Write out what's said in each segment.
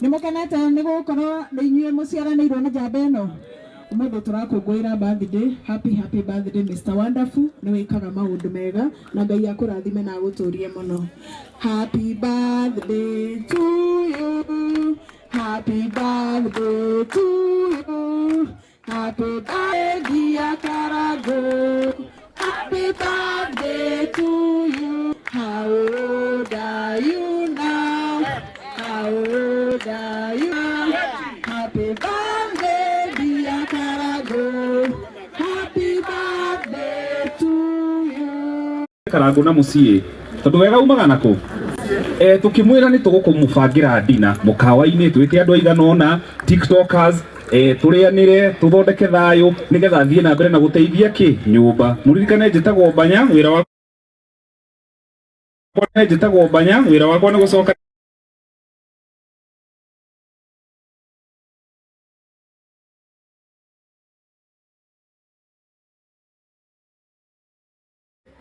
Nĩ mũkenete nĩ gũkorwo nĩ inyuĩ mũciaranĩirwo na njamba ĩno? Ũmũthĩ tũrakũngũĩra birthday. Happy happy birthday, Mr Wonderful. Nĩ wĩkaga maũndũ mega na Ngai akũrathime na agũtũrie mũno. Happy birthday to you. Happy birthday to you. Happy birthday, dear Karangu. Happy birthday to you. How old are you now? How old are you now? Happy birthday, dear Karangu. Happy birthday to you. Karangu na muciĩ tondu wega umaga naku tukimwira ni tugukumubangira dina mukawa-ini, twite andu aigana ona tiktokers, turianire, tuthondeke thayu nigetha thie na mbere na guteithia ki nyumba. Muririkane njitagwo Banya, wira wakwa njitagwo Banya, wira wakwa ni gucoka.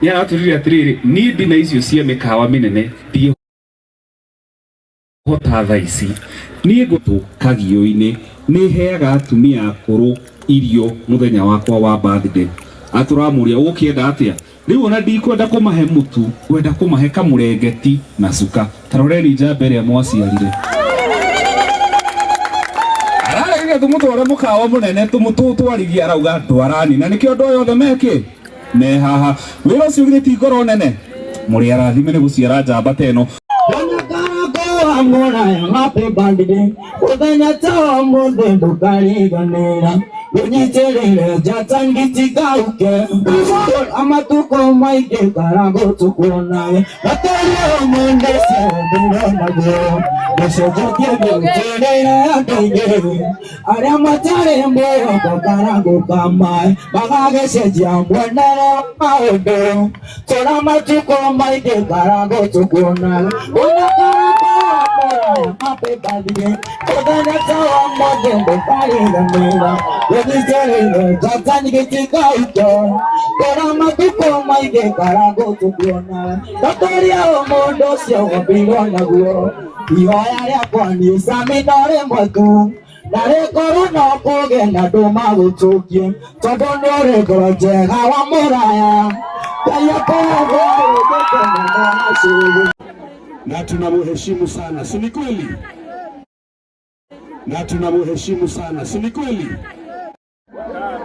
Nĩ aratwĩrire atĩrĩrĩ, niĩ ndina icio cia mĩkawa mĩnene ndingĩhota thaa ici, niĩ ngũtũ kagio-inĩ nĩ heaga atumia akũrũ irio mũthenya wakwa wa birthday. Atũramũria ũgũkĩenda atĩa rĩu? Ona ndikwenda kũmahe mũtu, ngwenda kũmahe kamũrengeti na cuka. Taroreni njamba ĩrĩa mwaciarire. Araregire tũmũtware mũkawa mũnene tũmũtwaririe, arauga ndwarani na nĩkĩo andũ aya othe mekĩ me haha. Wĩra ũcio githĩ ti ngoro nene? Mũrĩ arathime nĩ gũciara njamba ta ĩno. Happy birthday, mũthenya ta ũmũthĩ ndũkariganĩra, ũnyitĩrĩre njata ngĩtigauke amatukũ maingĩ Karangũ tũkuonawe gataria ũmũthĩ ciendire naguo gũcenjetie mĩrutĩre ya andũ aingĩ arĩa matarĩ mwĩhoko. Karangũ kamaĩ magagĩcenjia mwonere wa maũndũ. Tũra matukũ maingĩ, Karangũ tũkuonawe ona Karangũ wa mũraya. Happy birthday, mũthenya ta wa ũmũthĩ ndũkariganĩra, ũnyitĩrĩire njata ngĩtigauke. Tũra matukũ maingĩ, Karangũ tũkuonawe gataria ũmũndũ ũcio wombirwo naguo. Ihoya rĩakwa niĩ Sami no rĩmwe tu, na rĩkorwo no kũgĩe na andũ magũtũkie, tondũ nĩ ũrĩ ngoro njega wa mũraya. Ngai akũhe gĩkeno. Na tunamuheshimu sana, si ni kweli? Na tunamuheshimu sana, si ni kweli?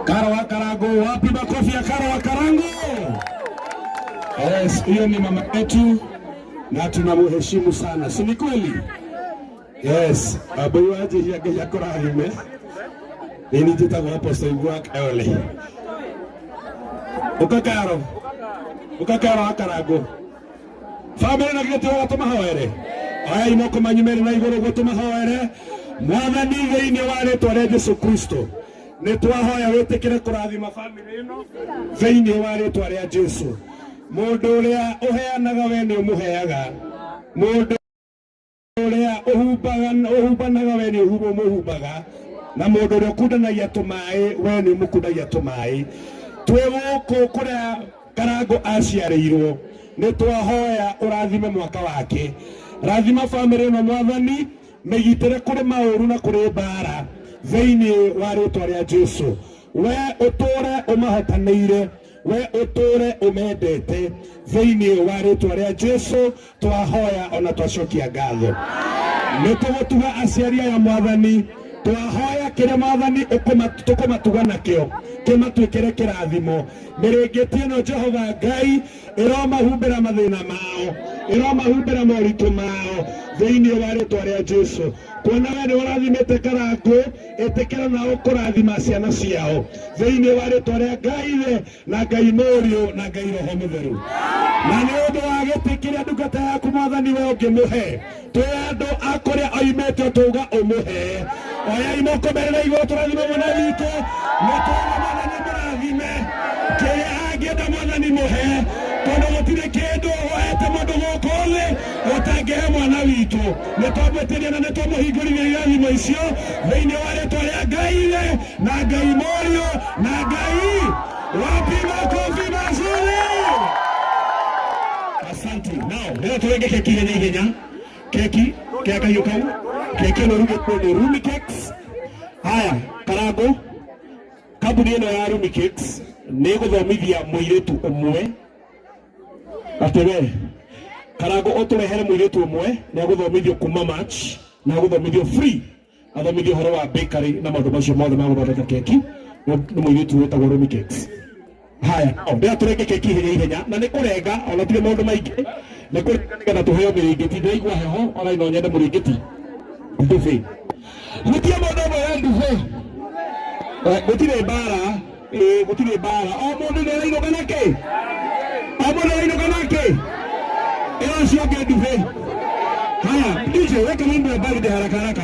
Karo wa Karango, wapi makofi ya Karo wa Karango? Yes, hiyo ni mama yetu na tunamuheshimu sana, si ni kweli? Yes, abuyu aje Ngai akũrathime. Nini njĩtagwo Apostle Igua Ole. Ũka Karo. Ũka Karo wa Karango. Famĩlĩ na gĩtĩ wega tũmahoere. Oyai moko manyu merĩ na igũrũ ũguo tũmahoere. Mwathani, thĩinĩ wa rĩtwa rĩa Jesu Kristo, nĩ twahoya wĩtĩkĩre kũrathima famĩlĩ ĩno thĩinĩ wa rĩtwa rĩa Jesu. Mũndũ ũrĩa ũheanaga, we nĩ ũmũheaga. Mũndũ ũrĩa ũhumbaga ũhumbanaga, we nĩ ũmũhumbaga, na mũndũ ũrĩa ũkundanagia tũmaĩ, we nĩ ũmũkundagia tũmaĩ. Twĩ gũkũ kũrĩa Karango aciarĩirwo, nĩ twahoya ũrathime mwaka wake. Rathima famĩlĩ ĩno, Mwathani, mĩgitĩre kũrĩ maũru na kũrĩ mbara thĩinĩ wa rĩtwa rĩa Jesu. We ũtũre ũmahotanĩire, we ũtũre ũmendete thĩinĩ wa rĩtwa rĩa Jesu twahoya ona twacokia ngatho. Nĩ tũgũtuga aciari aya, Mwathani. Twahoya kĩrĩa, Mwathani, tũkũmatuga nakĩo kĩmatuĩkĩre kĩrathimo. Mĩrĩngĩti ĩno, Jehova Ngai, ĩromahumbĩra mathĩna mao, ĩromahumbĩra moritũ mao thĩinĩ wa rĩtwa rĩa Jesu. Kuona we nĩ ũrathimĩte Karangũ, ĩtĩkĩra nao kũrathima ciana ciao thĩinĩ wa rĩtwa rĩa Ngai Ithe na Ngai Mũriũ na Ngai Roho Mũtheru. Na nĩ ũndũ wa gĩtĩ kĩrĩa ndungata yaku, Mwathani, we ũngĩmũhe, twĩ andũ a kũrĩa oimĩte tũuga ũmũhe. Oyai moko merĩ na igũrũ tũrathime mwana witũ. Nĩ twauga Mwathani mũrathime, kĩrĩa angĩenda Mwathani mũhe, tondũ gũtirĩ kĩndũ ũhete mũndũ gũkũ thĩ ũtangĩhe mwana witũ. Nĩ twamwĩtĩria na nĩ twamũhingũrithia irathimo icio thĩinĩ wa rĩtwa rĩa Ngai Ithe na Ngai Mũriũ na Ngai. Wapi makofi mazuri? Asante. Now, rĩu tũrenge keki ihenya ihenya, keki kĩa kahiũ kau. Keki ĩno ĩrugĩtwo nĩ Rumi Cakes. Haya, Karango, kambuni ĩno ya Rumi Cakes nĩ ĩgũthomithia mũirĩtu ũmwe atĩ we Karango ũtũrehere mũirĩtu ũmwe nĩ agũthomithio kuma March na agũthomithio free, athomithio ũhoro wa bakery na maũndũ macio mothe ma gũthondeka keki nĩ mũirĩtu wĩtagwo Rumi Cakes. Haya, ndĩra tũrenge keki ihenya ihenya na nĩ kũrenga ona tirĩ maũndũ maingĩ, nĩ kũrenga nĩgetha tũheo mĩrĩngĩti. Ndĩraigua heho ona no nyende mũrĩngĩti ndubi. Gũtirĩ mũndũ ũmwe wa ndubi. Gũtirĩ mbara, gũtirĩ mbara. O mũndũ nĩ arainũka na kĩ? O mũndũ arainũka na kĩ? Ĩra ũcio ũngĩ ndubi. Haya, DJ weka mambo ya birthday haraka haraka.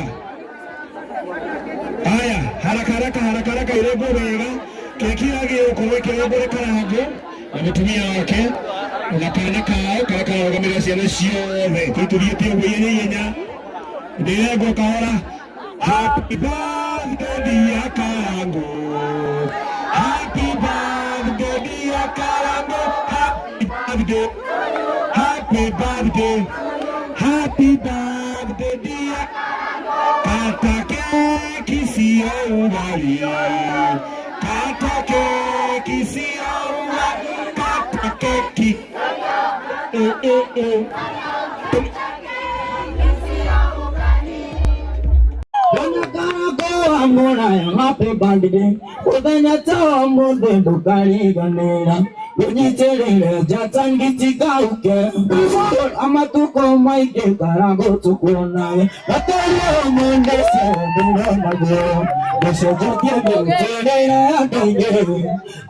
Haya, haraka haraka haraka haraka irengwo wega. Keki yagĩrĩirwo gũkorwo ĩkĩrengwo nĩ Karangũ na mũtumia wake na kana kao karĩa kararũgamĩrĩra ciana ciothe. Rĩu tũthiĩte ũguo ihenya ihenya, ndĩrengwo kahora. Happy birthday dear Karangu, happy birthday dear Karangu, happy birthday, happy birthday, happy birthday dear. Kata keki sio ugali, kata keki sio ugali, kata keki. Eh, eh, eh. Happy birthday, mũthenya ta ũmũthĩ ndũkariganĩra, ũnyitĩrĩre njata ngĩtigauke, matukũ maingĩ Karangũ tũkuonage, gatũrie ũmũthĩ ciendire naguo, gũcenjetie mĩrutĩre ya andũ aingĩ,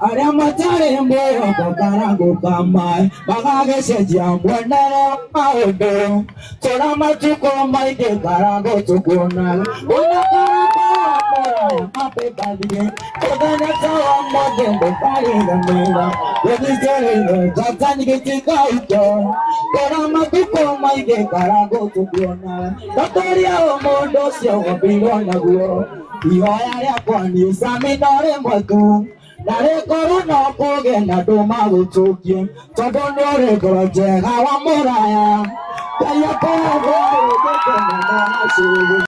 arĩa matarĩ mwĩhoko Karangũ kamaĩ, magagĩcenjia muonere wa maũndũ, tũra matukũ maingĩ Karangũ tũkuonage, ona Karangũ wa mũraya happy birthday, mũthenya ta ũmũthĩ ndũkariganĩra, ũnyitĩrĩre njata ngĩtigauke, tũra matukũ maingĩ Karangũ tũkuonage, gatũria ũmũndũ ũcio wombirwo naguo, ihoya rĩakwa niĩ Sami no rĩmwe tu, na rĩkorwo no kũgĩe na andũ magũtũkie, tondũ nĩ ũrĩ ngoro njega wa mũraya, Ngai akũhe mũndũ na cũgũ.